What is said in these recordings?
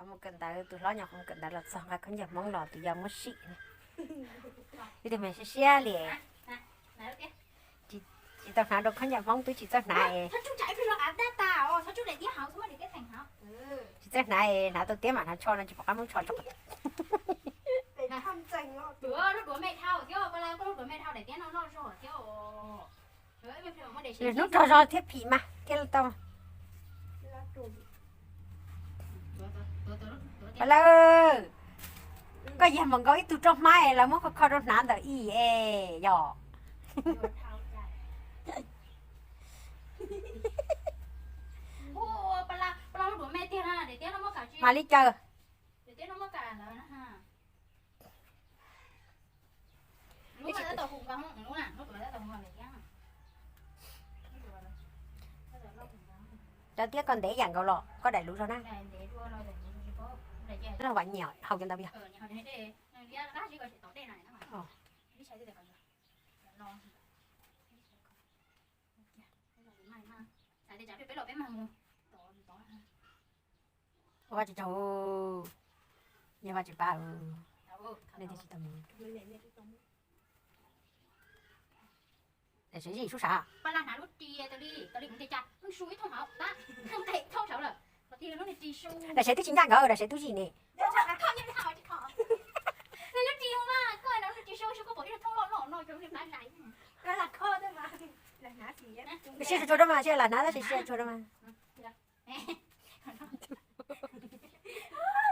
Mus kawm ntawv, tus hlob nyuam qhuav mus kawm ntawv los txog nqa khaub ncaws Hmoob los tus yau muab sim. Ib tug me siab siab li. Tsis tau hnav rau khaub ncaws Hmoob twb tsis txawj hnav es. Tsis txawj hnav es hnav tau tiab mam hnav tsho no tsis pom qab muab tsho tso. Hnub rog zog thiab phim mas thiaj li tau. Paj Lawg, koj yog mas nkaus ib tug roj hmab es lawv muab kho kho rau hnav ntawm ib es yog. Mas li cas? Cov tiab koj ntev yam nkaus los koj daim lub zog na. Lub vas nyiam haus cov ntawd yog. Ua Vajtswv tsaug, yog Vajtswv pab, nej thiaj tsis tau mus. Daim sev zij sub sav. Daim sev twb tsis ncaj nkawd, daim sev twb zij ne. Siab tshua tshua mas, siab lam hnav tab sis siab tshua tshua mas.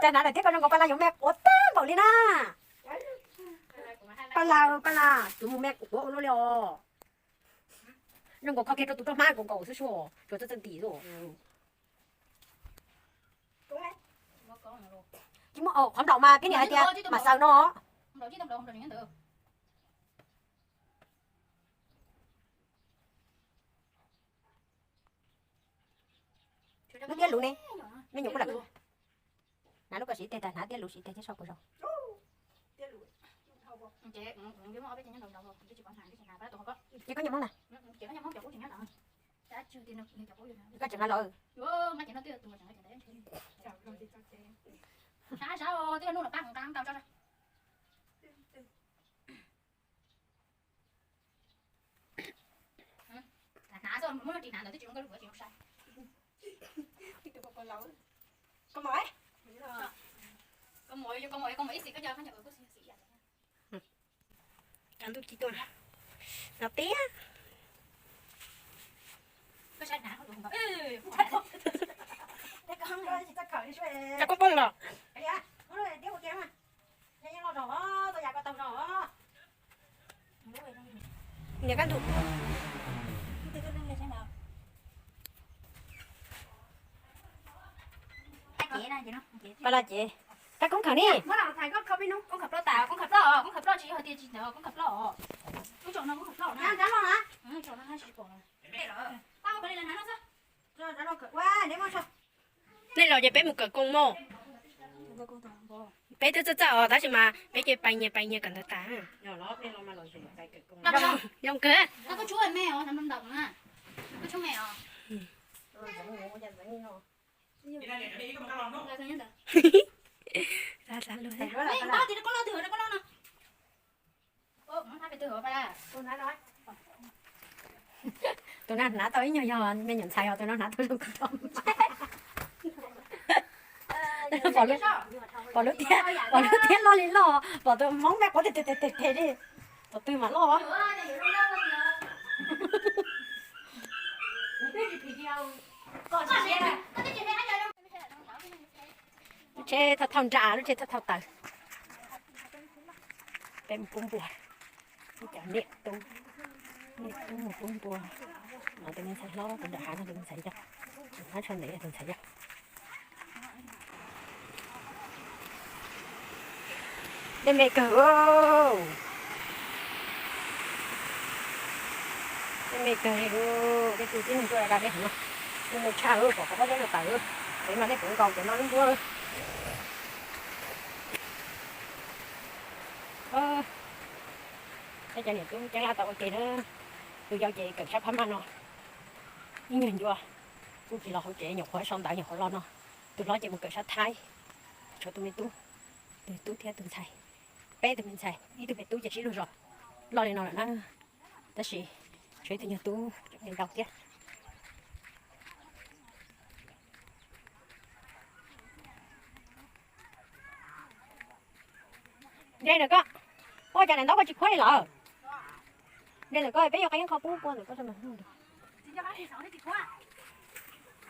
Cas hnav daim tiab koj zoo nkaus Paj Lawg yuav me quav tag npaum li na. Paj Lawg, Paj Lawg, tus mus me quav ua luaj li os. Zoo nkaus kho kiag rau tus roj hmab nkaus nkaus xwb suas, tsuas txawj txawj ntim xwb. Tsis muaj qhov nplaum mas peb niam hais tias mam xaws no. Lub tiab luv ne, me nyuam kuj lam hnav lub koj siv teg tas hnav tiab luv siv teg thiab so puas zoo. Ces koj nyiam Hmoob na. Koj tseem nqa los. Cov ntuj ci tuaj no tiag. Cov koj poob los. Niam kab ntuj. Paj Lawg ces, kab koob khawm ni. Nej los ces peb mus kawm koos mog. Peb twb txawj txawj os tab sis mas peb ces pais nyias pais nyias kawm ntawv tas. Zoo kawg. Tus no hnav tau ib nyuag yog me nyuam ntxhais os, tus no hnav tau zoo kawg. Pom lub tiab, pom lub tiab loj li loj, pom tus Hmoob me quav tes tes tes li, pom twg mas loj. Lub tsheb thauj thauj nra, lub tsheb thauj thauj taws. Peb mus pub npua, cov niam tub, niam tub mus pub npua. No tus me ntxhais hlob, tus nram hav no tus me ntxhais yau, tus hab tsho ntawd yog tus ntxhais yau. Dej me kawg, dej me kawg li, dej tu tib neeg tuaj da dej hauv no. Dej me tshaj, pom qhov pob zeb no tawm, pem mas dej puv nkaus cov no lub nruab. Peb cov niam tub ceeb lab tau ua ke na. Tus yau ces kawm sab phab maj no, ib nyuag ncua, kuj tsis los hauv tsev, nyuam qhuav sau ntawv nyuam qhuav los no. Tus hlob ces mus kawm sab Thaib, Tshuav tus me tub, tus tub thiab tus ntxhais, peb tug me ntxhais ib tug me tub ces sib luag zos loj li no lawm na. Tab sis tshuav ib tug nyuag tub tseem ntau thiab. Nres ntawm koj, ua cas daim ntaub koj tsis khuab li lawm? Nres ntawm koj peb yuav qee qho pub kua ntawm koj.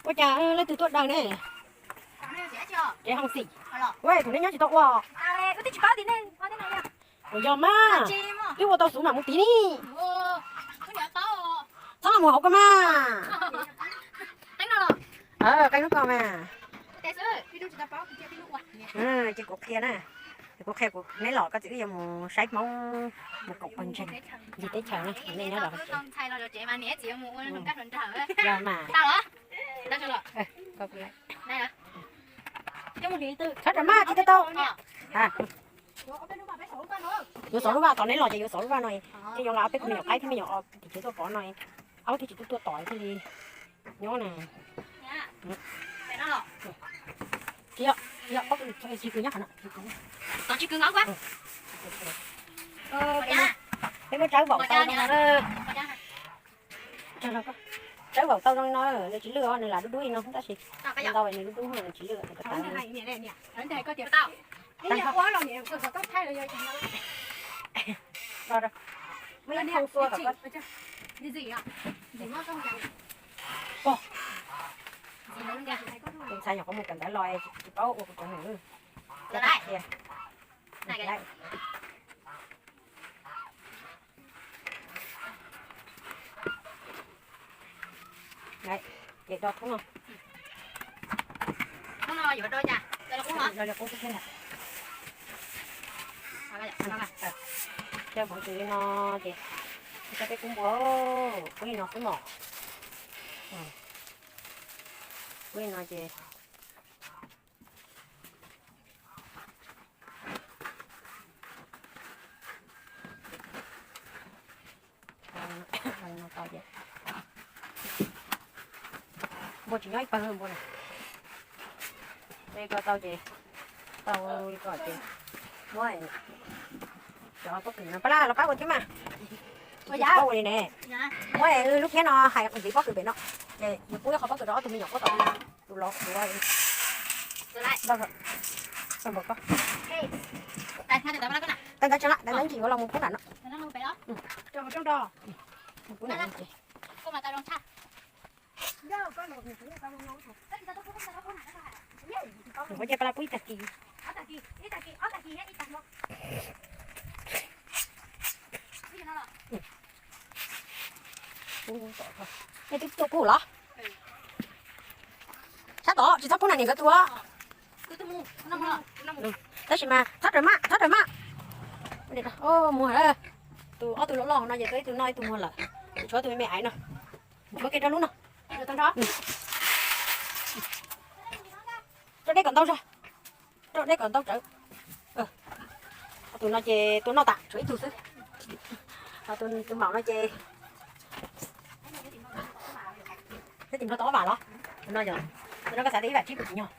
Ua cas leej twg tuaj daws ne? Tsev hoo xim. Ua thaum nej nyob tsis tau ua. Kuv yog mas, twb ua tau xub mam mus tiv ni. Txhob mus hauv koj mas. Qee lub koj mas. Ces kuv qhia na, kuv qhia kuv neb los koj txiv wb yuav mus saib Hmoob, mus koom pawg ntseeg ncig teb chaws na, nej nyob los. Yog mas. Txhob rawm maj, tsis tau tau. Yuav xov lub vaj, tom neb los ces yuav xov lub vaj no, thiaj yuav nqa peb tug me nyuam qaib thiab me nyuam os tim kev tuaj pov no, ob tug tsis tuaj tuaj tom thiaj li nyob na. Tsis yog, tsis yog, pob kws, tsis kws nyob qhov no. Peb muab tsawb vaum tau no. Tsawb vaum tau zoo no, nws tsis lwj os, nws lam dub dub li no tab sis ntau nws dub dub nws tsis lwj. Muab ib thoo xua kom koj. Tus ntxhais nyuam qhuav mus kawm ntawv los tsis paub ua kuv cov num. Ces do thoob no. Coj npawg tus li no ces, coj peb kub npua, kub li no xwb mom. Kub li no ces npua tsis nyob ib pawg npua na. Tau ces, tau li ko ces muab cov pob kws no pab los pab ua thiab mas. Ua li ne, muab lub phiab no hais ntxiv pob kws pem no, ces yuav pub ib qho pob kws rau ob tug me nyuam puab tom tus los tus. Tau ntawd tsis yuav los mus pub nram no. Mus pub nram no ces. Ua cia pab pub ib tag kis. Nej twb tuaj pub los? Sab tod tsis txhob pub na, niam nkawd tuaj. Tab sis mas txhob raws maj, txhob raws maj. Mus, tus ob tug loj loj no ces tus ib tug noj ib tug muag lawm, tshuav tus me me aiv no, tshuav kiag rau lub no. Rau dej kom ntau zog, rau dej kom ntau tsawv. Tus no ces tus noj tas tshuav ib tug xwb. Tus maum no ces peb tim no tau ob vam los? Tus no yog, tus no koj xav tias ib vam tsib puas tsis nyog?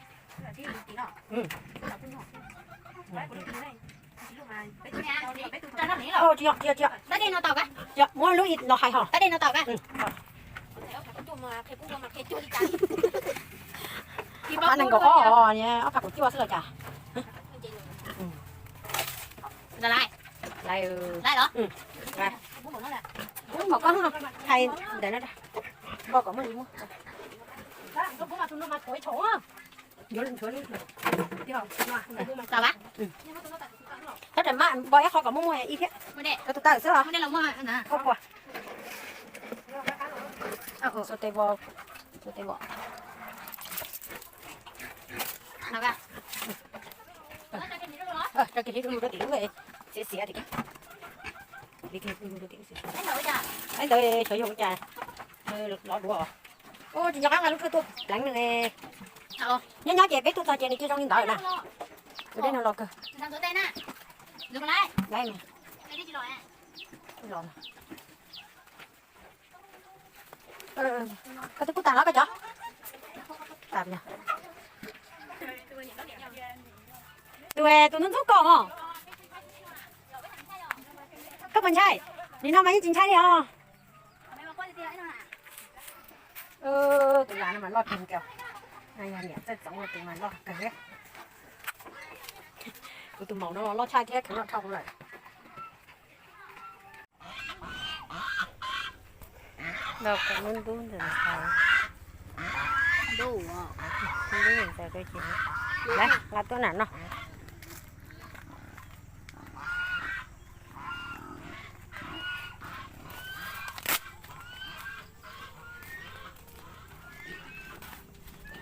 Tsis yog, tsis yog, tsis yog, muab lub ib los hais ho. Ob phav nees nkaum ob, ob phav kaum cuaj xwb los cas. Lais, lais los? Ub, mas koj hais ntawm no, npog kom muaj li muag. Txhob raws maj, npog ib qho kom muaj muag ib thiab. Koj tus tawj xwb los? Koj puas? Xuas tes vos, xuas tes vos. Rau kiag hliv lug rau tim lub xiav xiav tim. Hliv kiag lug rau tim lub xiav xiav. Ntawd xyov yog ua cas lov duav. Ua tsis nco qab nqa lub tshuaj tuaj pleev nws. Nyob nyob ces peb tuaj txog ces nws cia zoo li ntawd na. Tus dej no los kawg. Koj twb pub tag los koj cov? Tas yog. Tus ntxub ntxub koj os. Koj puas ntshai? Nim no mas yeej tsis ntshai li os. Tus vas no mas loj kawg nkaus. Yog niam Txawj Txoov tus mas loj kawg thiab. Kuv tus maum no loj tshaj thiab, kheev loj dhau kuv lawm. Los kom lub ntub ntawm ntxhais. Ntub ntxhais ko ces, nqa tuaj nram no.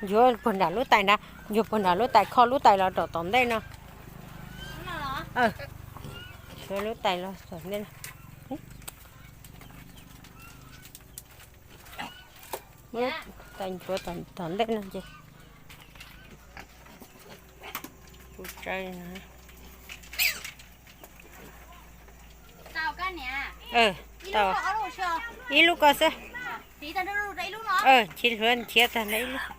Yuav puag nram lub tais nrad, yuav puag nram lub tais, kho lub tais los rau tom ntej no. Kho lub tais los tom ntej no. Muab tais ntsuav tom ntej no ces kuv tsa no. Tau, ib lub ko xwb. Nchiv hluav nchiav tag nrho ib lub.